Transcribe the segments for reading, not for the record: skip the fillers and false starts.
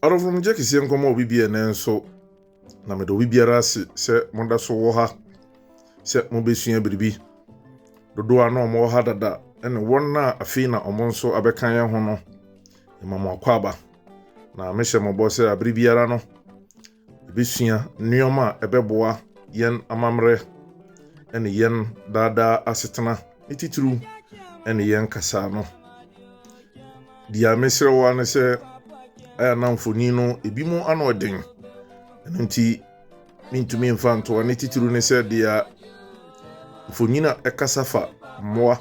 Adɔfo megye kɛseɛ nkɔma obi bi ɛnɛ nso na meda obi biara ase sɛ moda so wɔ ha sɛ mobɛsua biribi. Dodoɔ a na wɔwɔ ha dada ne wɔn a afei na wɔn nso abɛka yɛn ho no, yɛma mo akwaaba. Na mehyɛ mo bɔ sɛ abere biara no, yɛbɛsua nneɛma a ɛbɛboa yɛn amammerɛ ne yɛn daadaa asetena, ne titiriw ne yɛn kasa no. Deɛ mesrɛ wo ara ne sɛ, ɛyɛ na mfoni no ebi mu ano den, ɛno nti mentumi mfa ntoa. Ne titiriw ne sɛ deɛ mfonyin a ɛkasa fa mmoa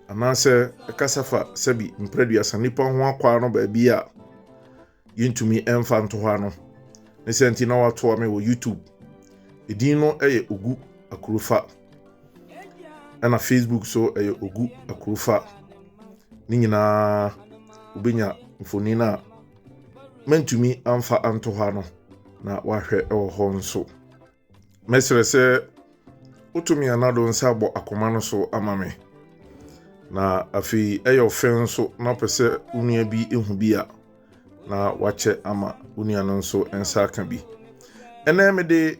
anaasɛ ɛkasa fa sɛbi mprɛduasa nipa ho akwaa no baabi a yɛntumi mfa nto hɔ ano. Ne sɛ nti na watoa me wɔ YouTube. Edin no yɛ Ogu Akurofa. Ɛna Facebook so ɛyɛ Ogu Akurofa. Ne nyinaa wobɛnya mfonin a mantumi amfa anto hɔ ano na wahwɛ wɔ hɔ nso. Mɛsrɛ sɛ wotumi anado nsa bɔ akoma no so ama me. Na afei ɛyɛ ɔfɛ nso na wopɛ sɛ wo nua bi ehu bi a na wakyɛ ama wo nua no nso nsa aka bi. Ɛnɛ mede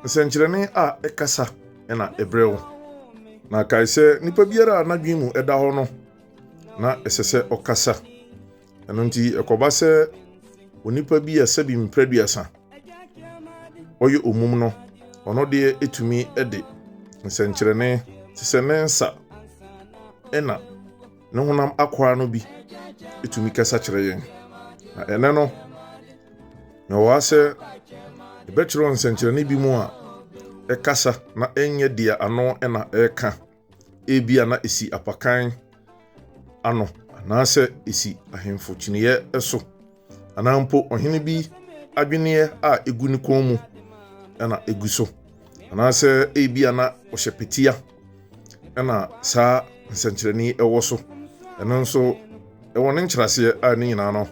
nsɛnkyerɛnne a ɛkasa na ɛbrɛ wo. Na kae sɛ nipa biara a n'adwene mu ɛda hɔ no na ɛsɛ sɛ ɔkasa. Ɛno nti ɛkɔba sɛ onipa bi a sɛbi mprɛduasa ɔyɛ omum no, ɔno deɛ ɛtumi de nsɛnkyerɛnne te sɛ ne nsa ɛna ne honam akwaa no bi ɛtumi kasa kyerɛ yɛn. Na ɛnɛ no, mewɔ ha sɛ yɛbɛkyerɛw nsɛnkyerɛnne bi mu a ɛkasa na ɛnyɛ deɛ ano ɛna ɛreka. Ebia na ɛsi apakan ano anaasɛ ɛsi ahemfo kyiniiɛ so anaa mpo ɔhene bi adweneɛ a ɛgu ne kɔn mu ɛna ɛgu so anaasɛ ebia na ɔhyɛ petia ɛna saa nsɛnkyerɛnne yi ɛwɔ so. Ɛno nso ɛwɔ ne nkyerɛaseɛ a ne nyinaa no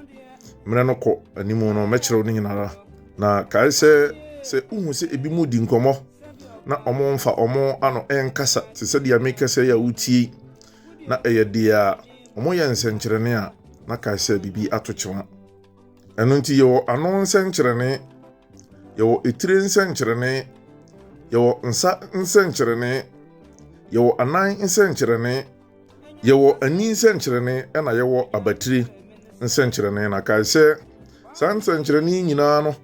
mmerɛ no kɔ anim no mɛkyerɛw ne nyinara. Na kae sɛ sɛ wohu sɛ ebi mu di nkɔmmɔ na ɔmo mfa ɔmo ano ɛnkasa te sɛ deɛ mekasa yi a wotie yi na ɛyɛ deɛ a ɔmo yɛ nsɛnkyerɛnne a na kae sɛ biribi ato kyema. Ɛno nti yɛwɔ ano nsɛnkyerɛnne, yɛwɔ etire nsɛnkyerɛnne, yɛwɔ nsa nsɛnkyerɛnne, yɛwɔ anan nsɛnkyerɛnne, yɛwɔ ani nsɛnkyerɛnne ɛna yɛwɔ abatire nsɛnkyerɛnne. Na kae sɛ saa nsɛnkyerɛnne yi nyinaa no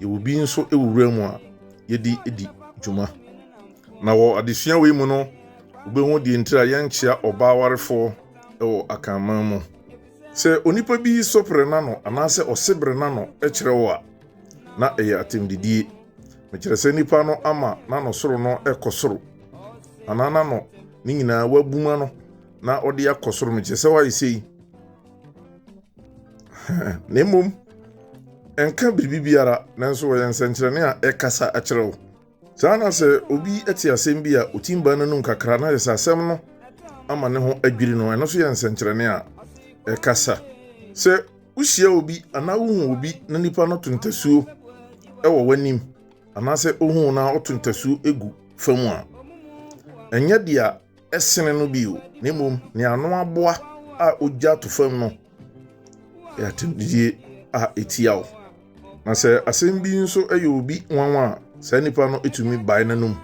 yɛwɔ bi nso wɔ wura mu a yɛde di dwuma. Na wɔ adesua wei mu no, wobɛhu deɛ ntiri a yɛnkyea ɔbaa warefoɔ wɔ Akanman mu. Sɛ onipa bi sɔpere n'ano anaasɛ ɔsebere n'ano kyerɛ wo a, na ɛyɛ atɛmdidie. Mekyerɛ sɛ nipa no ama n'ano soro no kɔ soro anaa n'ano ne nyinaa wabuma no na ɔde akɔ soro. Mekyerɛ sɛ wayɛ sei. Na mmom ɛnka biribi biara, nanso wɔyɛ nsɛnkyerɛnne a ɛkasa akyerɛ wo. Saa na sɛ obi te asɛm bi a otim ba n'anum kakra na yɛ sɛ asɛm no ama ne ho adwiri no, ɛno nso yɛ nsɛnkyerɛnne a ɛkasa. Sɛ wohyia obi anaa wohu obi na nipa no to ntasuo wɔ w'anim anaasɛ ohu na ɔto ntasuo gu fam a, ɛnyɛ deɛ ɛsene no bio, na mmom nea ano aboa a ogya to fam no yɛ atɛmdidie a ɛtia wo. Na sɛ asɛm bi nso yɛ obi nwanwa a, saa nipa no tumi bae n'anum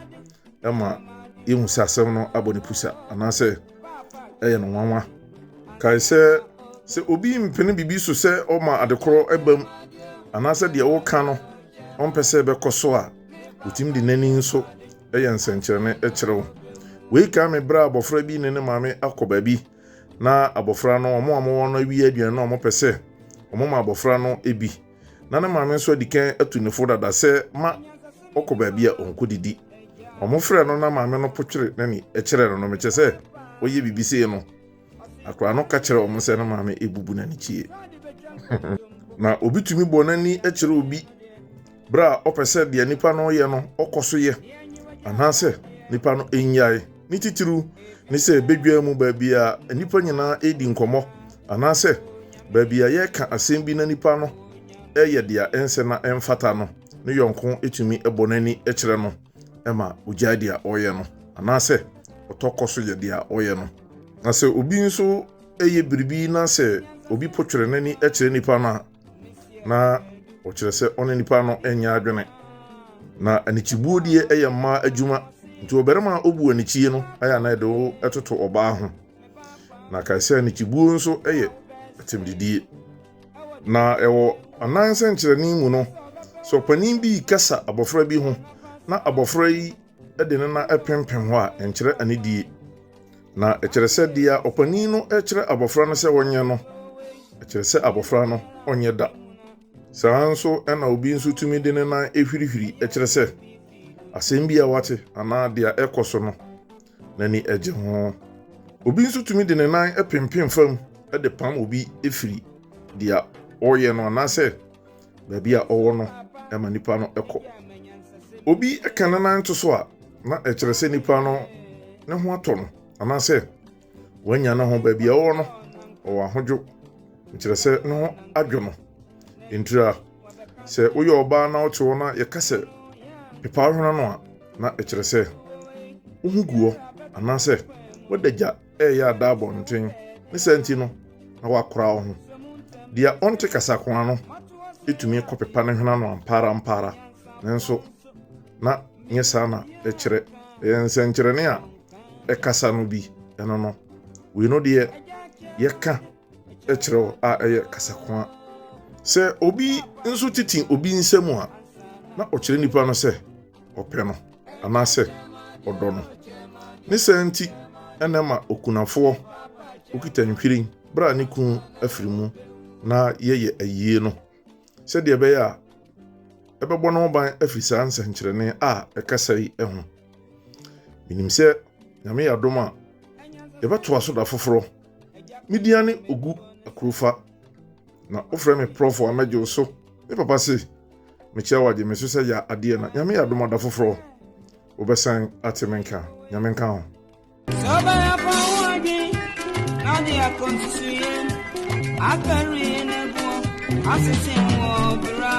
ma yɛhu sɛ asɛm no abɔ ne pusa anaasɛ ɛyɛ no nwanwa. Kae sɛ sɛ obi mpene biribi so sɛ ɔma adekorɔ ba mu anaasɛ deɛ wɔka no ɔmpɛ sɛ ɛbɛkɔ so a, otumi de n'ani nso yɛ nsɛnkyerɛnne kyerɛ wo. Wei kae me berɛ a abɔfra bi ne ne maame akɔ baabi na abɔfra no wɔn a wɔwɔ no awie aduane na wɔpɛ sɛ wɔma abɔfra no bi. Na ne maame nso adi kan atu ne fo dada sɛ ma ɔkɔ baabi a ɔnkɔdidi. Wɔfrɛ no na maame no potwere n'ani kyerɛ no no, mekyerɛ sɛ ɔyɛ biribi sei no, akwadaa no ka kyerɛ wɔn sɛ ne maame ebubu n'ani kyie. Na obi tumi bɔ n'ani kyerɛ obi berɛ a ɔpɛ sɛ deɛ nipa no yɛ no ɔkɔ so yɛ anaasɛ nipa no nnyae. Ne titiriw ne sɛ badwa mu baabi a nnipa nyinaa redi nkɔmmɔ anaasɛ baabi a yɛreka asɛm bi na nipa no ɛyɛ deɛ ɛnsɛ na ɛmfata no, ne yɔnko tumi bɔ n'ani kyerɛ no ma ogyae deɛ ɔreyɛ no anaasɛ ɔtɔ kɔ so yɛ deɛ ɔreyɛ no. Na sɛ obi nso yɛ biribi na sɛ obi potwere n'ani kyerɛ nipa no a, na ɔkyerɛ sɛ ɔne nipa no nyɛ adwene. Na anikyibuo deɛ yɛ mmaa adwuma, nti ɔbarima a ɔbu anikyie no ayɛ a na yɛde wo toto ɔbaa ho. Na kae sɛ anikyibuo nso yɛ atɛmdidie. Na ɛwɔ anan nsɛnkyerɛnne mu no, sɛ ɔpanin bi rekasa abɔfra bi ho na abɔfra yi de ne nan pempem hɔ a, ɛnkyerɛ anidie. Na ɛkyerɛ sɛ deɛ ɔpanin no rekyerɛ abɔfra no sɛ ɔnyɛ no, ɛkyerɛ sɛ abɔfra no ɔnyɛ da. Saa ara nso na obi nso tumi de ne nan hwirihwiri kyerɛ sɛ asɛm bi a wate anaa deɛ ɛrekɔ so no, n'ani gye ho. Obi nso tumi de ne nan pempem fam de pam obi firi deɛ ɔreyɛ no anaasɛ baabi a ɔwɔ no ma nipa no kɔ. Obi ka ne nan to so a, na ɛkyerɛ sɛ nipa no ne ho atɔ no anaasɛ wanya ne ho baabi a ɔwɔ no, ɔwɔ ahodwo, nkyerɛ sɛ ne ho adwo no. Ntira, sɛ woyɛ ɔbaa na wote hɔ na yɛka sɛ pepa wo hwene ano a, na ɛkyerɛ sɛ wo ho gu hɔ anaasɛ w'adagya reyɛ ada abɔnten. Ne saa nti no, na woakora wo ho. Deɛ ɔnte kasakoa no tumi kɔpepa ne hwene ano ampa ara ampa ara, nanso na nyɛ saa na ɛkyerɛ. Ɛyɛ nsɛnkyerɛnne a ɛkasa no bi ɛno no. Wei no deɛ yɛka kyerɛ wo a ɛyɛ kasakoa. Sɛ obi nso tete obi nsam a, na ɔkyerɛ nipa no sɛ ɔpɛ no anaasɛ ɔdɔ no. Ne saa nti na ɛma okunafoɔ okita nhwiren berɛ a ne kunu afiri mu na yɛyɛ ayie no sɛdeɛ ɛbɛyɛ a ɛbɛbɔ ne ho ban afiri saa nsɛnkyerɛnne a ɛkasa yi ho. Menim sɛ Nyame yɛ adom a, yɛbɛtoa so da foforɔ. Me din ne Ogu Akurofa, na wofrɛ me Prɔfo a mɛgye wo so. Me papa se, mekyia wo agye me so sɛ yɛ adeɛ na Nyame yɛ adom a da foforɔ wobɛsan ate me nka. Nyame nka ho. Sɛ ɔbɛyɛ fa ho adwen na ɔde akɔ nsusuiɛ akari ne boɔ asese wɔ bra.